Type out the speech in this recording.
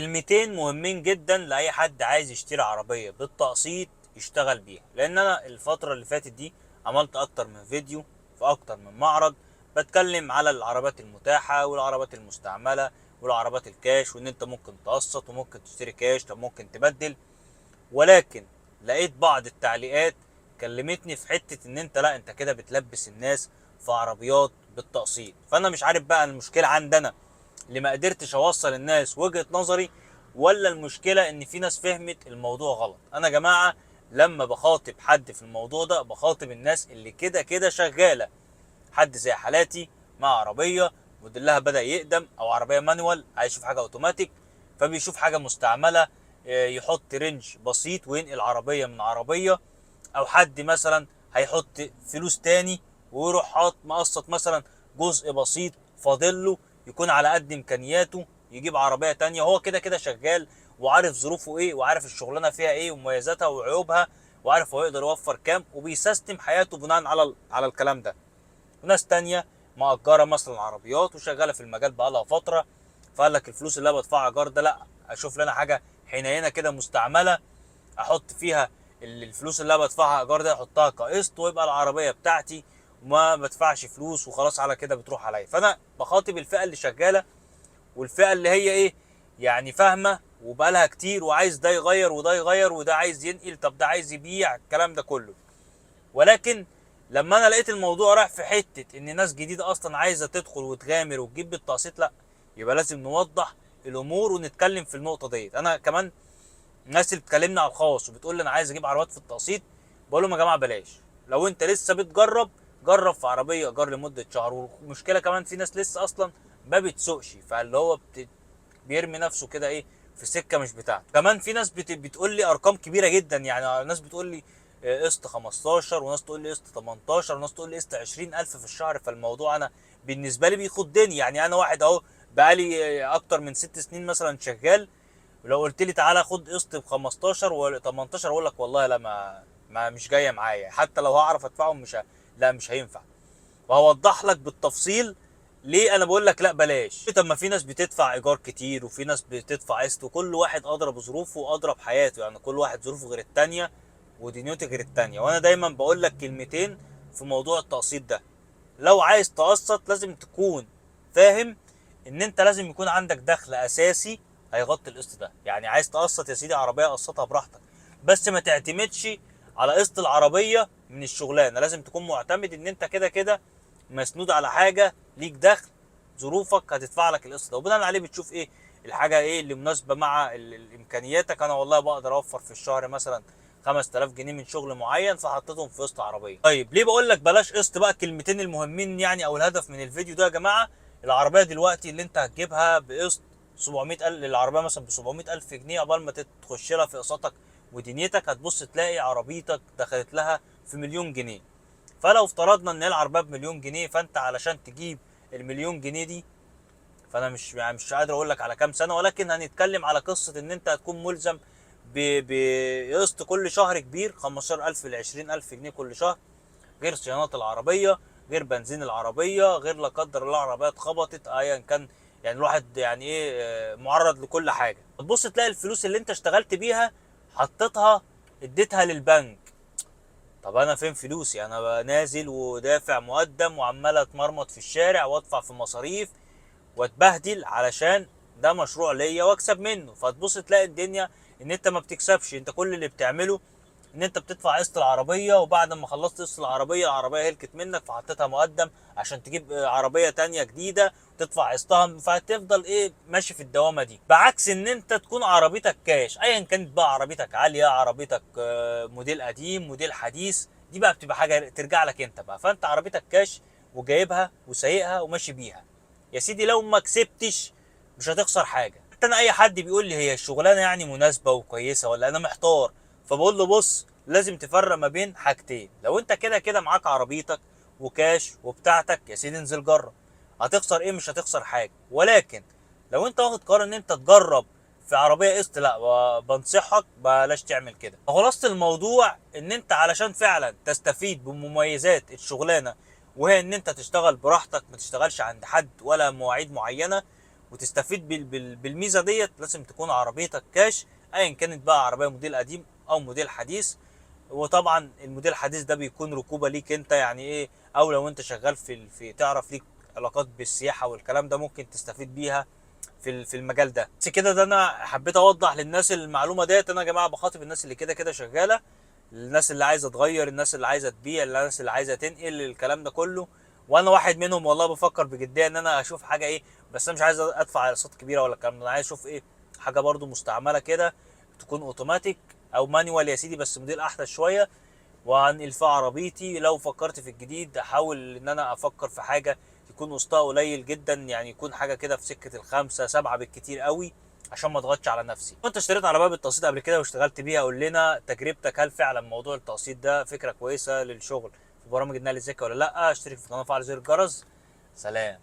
كلمتين مهمين جدا لاي حد عايز يشتري عربية بالتقسيط يشتغل بيها، لان انا الفترة اللي فاتت دي عملت اكتر من فيديو في اكتر من معرض بتكلم على العربات المتاحة والعربات المستعملة والعربات الكاش، وان انت ممكن تقسط وممكن تشتري كاش، طب ممكن تبدل. ولكن لقيت بعض التعليقات كلمتني في حتة ان انت لا انت كده بتلبس الناس في عربيات بالتقسيط. فانا مش عارف بقى المشكلة عندنا اللي ما قدرتش اوصل الناس وجهة نظري، ولا المشكلة ان في ناس فهمت الموضوع غلط. انا يا جماعة لما بخاطب حد في الموضوع ده بخاطب الناس اللي كده كده شغالة، حد زي حالاتي مع عربية موديلها بدأ يقدم او عربية manual عايز يشوف حاجة اوتوماتيك، فبيشوف حاجة مستعملة، يحط range بسيط وينقل عربية من عربية، او حد مثلا هيحط فلوس تاني ويروح حاط مقسط مثلا جزء بسيط فاضلة يكون على قد امكانياته يجيب عربية تانية. هو كده كده شغال وعارف ظروفه ايه وعارف الشغلانة فيها ايه ومميزاتها وعيوبها، وعارف هو يقدر يوفر كام، وبيسيستم حياته بناء على الكلام ده. وناس تانية مأجرة مثلا عربيات وشغالة في المجال بقالها فترة، فقال لك الفلوس اللي انا بدفعها ايجار ده لا اشوف لنا حاجة حنينة كده مستعملة احط فيها الفلوس اللي انا بدفعها ايجار ده احطها كقسط ويبقى العربية بتاعتي وما بدفعش فلوس وخلاص على كده بتروح عليا. فانا بخاطب الفئة اللي شغالة والفئة اللي هي ايه يعني فاهمة وبقالها كتير وعايز ده يغير وده يغير وده عايز ينقل، طب ده عايز يبيع، الكلام ده كله. ولكن لما انا لقيت الموضوع رايح في حتة ان ناس جديدة اصلا عايزة تدخل وتغامر وتجيب بالتقسيط، لا يبقى لازم نوضح الامور ونتكلم في النقطة ديت. انا كمان الناس اللي بتكلمني على الخاص وبتقول لي انا عايز اجيب عربيات في التقسيط، بقول لهم يا جماعة بلاش. لو انت لسه بتجرب جرب في عربية ايجار لمدة شهر. والمشكلة كمان في ناس لسه اصلا ما بتسوقش، فاللي هو بيرمي نفسه كده ايه في سكة مش بتاعته. كمان في ناس بتقول لي ارقام كبيرة جدا، يعني ناس بتقول لي قسط 15، وناس تقول لي قسط 18، وناس تقول لي قسط 20,000 في الشهر. فالموضوع انا بالنسبة لي بيخضني، يعني انا واحد اهو بقالي اكتر من 6 سنين مثلا شغال، ولو قلت لي تعالى خد قسط ب 15 و 18 اقول لك والله لا، ما مش جاية معايا، حتى لو هعرف ادفعهم مش لا مش هينفع. وهوضح لك بالتفصيل ليه انا بقول لك لا بلاش. طب ما في ناس بتدفع ايجار كتير وفي ناس بتدفع قسط، وكل واحد ادرى بظروفه وادرى بحياته، يعني كل واحد ظروفه غير التانية ودنيته غير التانية. وانا دايما بقول لك كلمتين في موضوع التقسيط ده، لو عايز تقسط لازم تكون فاهم ان انت لازم يكون عندك دخل اساسي هيغطي القسط ده. يعني عايز تقسط يا سيدي عربية قسطها براحتك، بس ما تعتمدش على قسط العربية من الشغلانة، لازم تكون معتمد ان انت كده كده مسنود على حاجة، ليك دخل، ظروفك هتدفع لك القسط ده، وبناء عليه بتشوف ايه الحاجة ايه اللي مناسبة مع امكانياتك. انا والله بقدر اوفر في الشهر مثلا 5000 جنيه من شغل معين، فحطيتهم في قسط عربية. طيب ليه بقول لك بلاش قسط بقى؟ الكلمتين المهمين يعني او الهدف من الفيديو ده يا جماعة، العربية دلوقتي اللي انت هتجيبها بقسط 700,000، العربية مثلا ب 700,000 جنيه، عقبال ما تخش لها في قسطك ودنيتك هتبص تلاقي عربيتك دخلت لها في مليون جنيه. فلو افترضنا ان العربية بمليون جنيه، فانت علشان تجيب المليون جنيه دي، فانا مش قادر اقول لك على كام سنة، ولكن هنتكلم على قصة ان انت هتكون ملزم بقسط كل شهر كبير 15,000 ل 20,000 جنيه كل شهر، غير صيانات العربية، غير بنزين العربية، غير لا قدر الله العربية اتخبطت ايا كان، يعني الواحد يعني ايه معرض لكل حاجة. تبص تلاقي الفلوس اللي انت اشتغلت بيها حطيتها اديتها للبنك. طب انا فين فلوسي؟ انا نازل ودافع مقدم وعمال اتمرمط في الشارع وادفع في مصاريف واتبهدل علشان ده مشروع ليا واكسب منه. فتبص تلاقي الدنيا ان انت ما بتكسبش، انت كل اللي بتعمله ان انت بتدفع قسط العربية، وبعد ما خلصت قسط العربية العربية هلكت منك فحطيتها مقدم عشان تجيب عربية تانية جديدة وتدفع قسطها، فهتفضل ايه ماشي في الدوامة دي. بعكس ان انت تكون عربيتك كاش، ايا كانت بقى عربيتك عالية، عربيتك موديل قديم موديل حديث، دي بقى بتبقى حاجة ترجع لك انت بقى. فانت عربيتك كاش وجايبها وسايقها وماشي بيها يا سيدي، لو ما كسبتش مش هتخسر حاجة. حتى انا اي حد بيقول لي هي الشغلانة يعني مناسبة وكويسة ولا انا محتار، فبقول له بص لازم تفرق ما بين حاجتين. لو انت كده كده معاك عربيتك وكاش وبتاعتك يا سيدي انزل جرب، هتخسر ايه؟ مش هتخسر حاجة. ولكن لو انت واخد قرار ان انت تجرب في عربية قسط، لا بنصحك بلاش تعمل كده. خلاصه الموضوع ان انت علشان فعلا تستفيد بمميزات الشغلانة، وهي ان انت تشتغل براحتك، ما تشتغلش عند حد ولا مواعيد معينة، وتستفيد بالميزه ديت لازم تكون عربيتك كاش، ايا كانت بقى عربية موديل قديم او موديل حديث. وطبعا الموديل الحديث ده بيكون ركوبه ليك انت يعني ايه، او لو انت شغال في تعرف ليك علاقات بالسياحة والكلام ده ممكن تستفيد بيها في المجال ده. بس كده، ده انا حبيت اوضح للناس المعلومة ديت. انا يا جماعة بخاطب الناس اللي كده كده شغالة، الناس اللي عايزه تغير، الناس اللي عايزه تبيع، الناس اللي عايزه تنقل، الكلام ده كله. وانا واحد منهم والله، بفكر بجدية ان انا اشوف حاجة ايه، بس انا مش عايز ادفع اقساط كبيرة ولا الكلام ده. انا عايز اشوف ايه، حاجة برضو مستعملة كده، تكون اوتوماتيك او manual يا سيدي، بس موديل احدث شوية، وانقل فيها عربيتي. لو فكرت في الجديد احاول ان انا افكر في حاجة يكون قسطها قليل جدا، يعني يكون حاجة كده في سكة الخمسة سبعة بالكتير قوي، عشان ما اضغطش على نفسي. لو انت اشتريت عربية بالتقسيط قبل كده واشتغلت بيها قول لنا تجربتك، هل فعلا موضوع التقسيط ده فكرة كويسة للشغل في برامج النقل الذكي ولا لا؟ اشترك في القناة وفعل زر الجرس. سلام.